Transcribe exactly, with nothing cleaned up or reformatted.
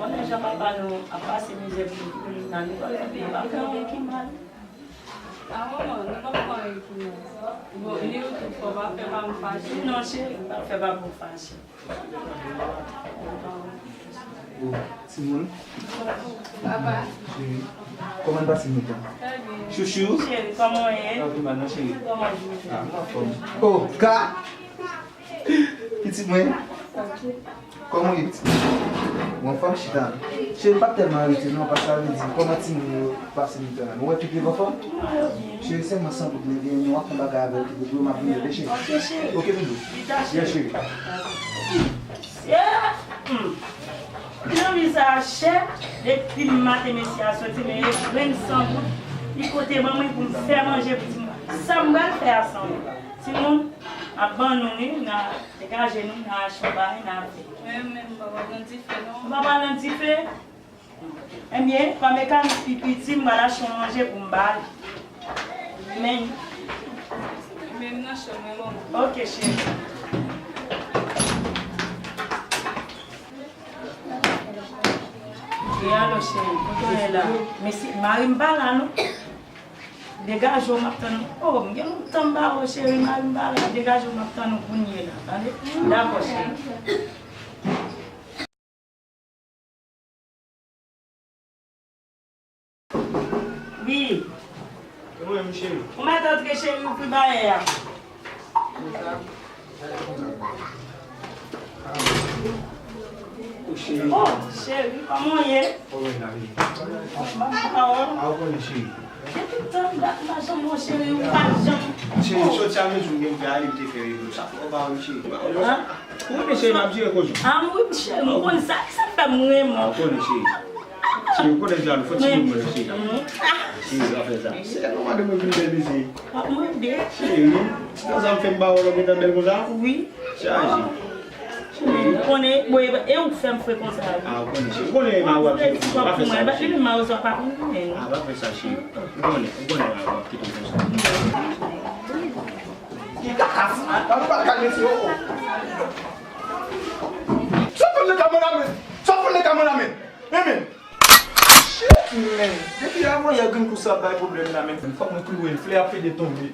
Konnen jan papa nou ap pase mizè pou nou, pou nou nan lekòl, nou pa fè anyen ki mal. A manman, nou pa fè anyen ki mal. Bon, ni ou tou, fò pa fè pa m fache. Non, cheri, pa fè pa m fache. Oh, timoun. Papa. Cheri, kòman n pase nèt la? Trè byen. Chouchou. Cheri, kòman w ye? Sa va pi mal non, cheri? Kòman w ye? Ah, m anfòm. Oh, ka! Pitit mwen. Kòman w ye, pitit mwen? Ou anfòm? Chita. Cheri, m p ap tèlman rete non, paske sa vle di, kòman timoun yo pase nèt la? Nou wè tout yo anfòm? Cheri, sèlman san goud mwen genyen, mwen w ap fè bagay avè l, tout yo, m ap vini, ok, cheri? Ok, cheri. Ok, doudou. Yes, cheri. Mesye, hmm. Zanmi sa a chè, depi maten mesye a soti, men e grenn san goud, li pote ban mwen pou m fè manje pou timoun. Sa m pral fè a san goud? Timoun, m ap ban nou li, n a degaje nou, n a achte yon bagay, n a fè. Mwen menm, m pa pral nan dife non. Ou pa pral nan dife? Ebyen, kòm e ka m pi piti, m pral achte yon manje pou m ba li. Men. Men m nan chanm mwen, manman. Ok, cheri. E alò, cheri, kote w ye la? Mesye, mari m pa la, non. Degaje w, m ap tann ou. Oh, m gen lontan m pa wè w, cheri, mari m pa la. Degaje w, m ap tann ou kounye la, tande? Dakò, cheri. Wi. Ou mèt antre, cheri, ouvri bayè a. Oh, cheri, kòman w ye? Ban m pawòl. Depi tan dat m pa janm wè w, cheri, ou pa janm. Cheri, soti a menm jou m gen pou ale, m te fè revo sa. Ou pa wè m, cheri? Ou renmen cheri m ap jere koze w. Ah, m wi, m cheri, m konn sa, sa fè m renmen w. Ah, ou konnen cheri. Cheri, ou konnen jan nou fò ti moun mwen cheri. Cheri, pa fè sa. Se nou mande mwen vin bèl mesye. W ap mande. Cheri, ti tan sa m fè m ba w lòt gentan bèl konsa? Wi. Chaje. Cheri, ou konnen, bon, e, e ou k fè m fre konsa wi. Ah, ou konnen cheri. Ou konnen ma w ap jere koze w. Pa fè sa cheri. Li menm ma w sa pa konnen. Ah, pa fè sa cheri. Ou konnen, ou konnen ma w ap kite w konsa. Ki kaka sa? Ann pral kalme ti yo. Sòt nan ka mwen la men. Sòt nan ka mwen la men. Men men. Shit men. Depi avan yè grenn kou sa ap bay pwoblèm la men. Fòk mwen klouwe l, flè ap pede tonbe.